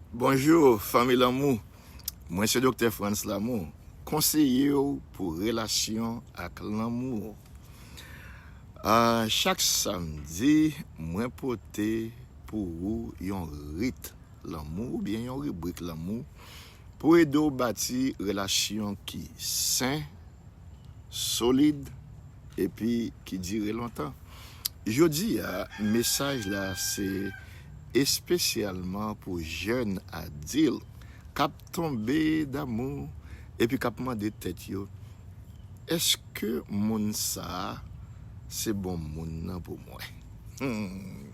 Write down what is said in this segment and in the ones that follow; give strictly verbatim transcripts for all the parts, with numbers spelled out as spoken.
Bonjou, fanmi lanmou. Mwen se Doktè Frantz Lamour, konseye w pou relasyon ak lanmou. Ah, chak samdi, mwen pote pou ou yon rit lanmou oubyen yon ribrik lanmou pou ede w bati relasyon ki sen, solid, epi ki dire lontan. Jodi a, mesaj la se espesyalman pou jèn adilt k ap tonbe damou epi k ap mande tèt yo, èske moun sa a se bon moun nan pou mwen? Hmm.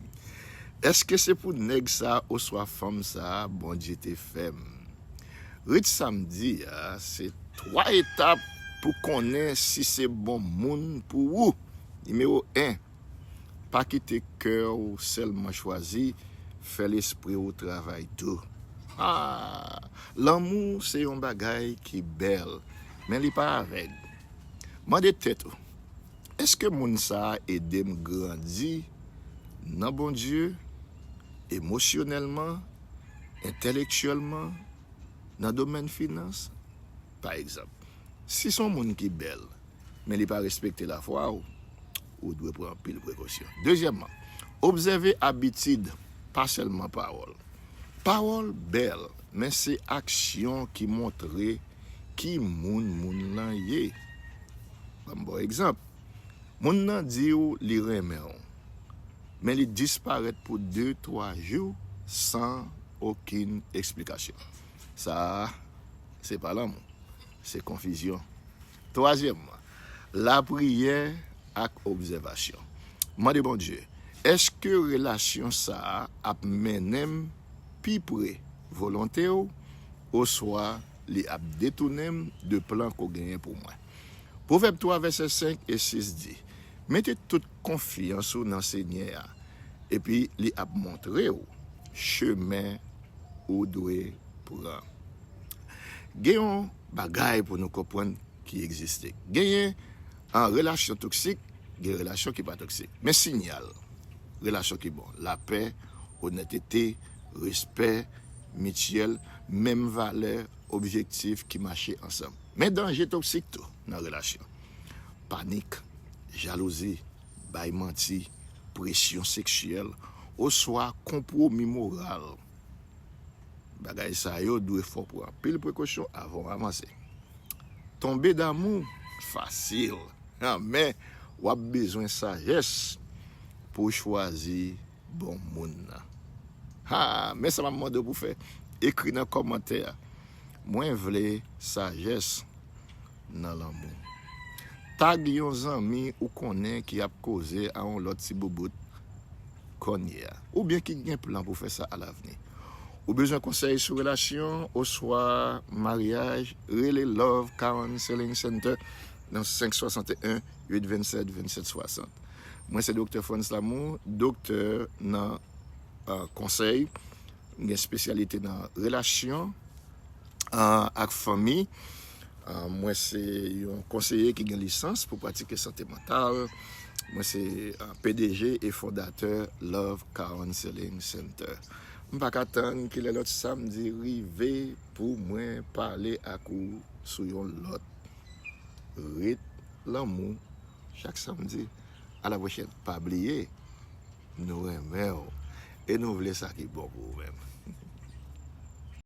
Èske se pou nèg sa a oswa fanm sa a Bondye te fè m? Rit samdi a se twa etap pou konnen si se bon moun pou ou. Nimewo en, pa kite kè w sèlman chwazi, fè lespri w travay tou. Ah, lanmou se yon bagay ki bèl, men li pa avèg. Mande tèt ou, èske moun sa a ede m grandi nan Bondye, emosyonèlman, entèlektyèlman, nan domèn finans? Pa egzanp, si se yon moun ki bèl, men li pa respekte lafwa w, ou dwe pran anpil prekosyon. Dezyèmman, obsève abitid, pa sèlman pawòl. Pawòl bèl, men se aksyon ki montre ki moun moun nan ye. Ban m ba w egzanp. Moun nan di w li renmen w, men li disparèt pou de, twa jou san okenn eksplikasyon. Sa a, se pa lanmou, se konfizyon. Twazyèmman, lapriyè ak obsèvasyon. Mande Bondye, èske relasyon sa a ap mennen m pi pre volonte w, oswa li ap detounen m de plan ke w genyen pou mwen? Pwovèb twa, vèsè senk e sis di, mete tout konfyans ou nan Senyè a, epi li ap montre w chemen ou dwe pran. Gen yon bagay pou nou konprann ki egziste. Genyen an relasyon toksik, gen relasyon ki pa toksik. Men sinyal relasyon ki bon, lapè, onètete, respè mityèl, menm valè, objektif ki mache ansanm. Men danje toksik tou nan relasyon. Panik, jalouzi, bay manti, presyon seksyèl, oswa konpwomi moral. Bagay sa yo dwe fè w pran anpil prekosyon avan w avanse. Tonbe damou fasil, men w ap bezwen sajès pou w chwazi bon moun nan. Ha, men sa m ap mande w pou fè, ekri nan kòmantè a, mwen vle sajès nan lanmou. Tag yon zanmi ou konnen ki ap koze a yon lòt ti boubout kounye a, oubyen ki gen plan pou fè sa alavni. Ou bezwen konsèy sou relasyon oswa maryaj? Rele Love Counseling Center nan senk swasanteyen, uit vennsèt, vennsèt swasant. Mwen se Doktè Frantz Lamour, doktè nan, ah, konsèy. M gen espesyalite nan relasyon, ah, ak fanmi. Ah, mwen se yon konseye ki gen lisans pou pratike sante mantal. Mwen se, ah, P D G e fondatè Love Counseling Center. M pa ka tann kilè lòt samdi rive pou mwen pale ak ou sou yon lòt rit lanmou chak samdi. A la pwochèn. Pa bliye, nou renmen w e nou vle sa ki bon pou ou menm.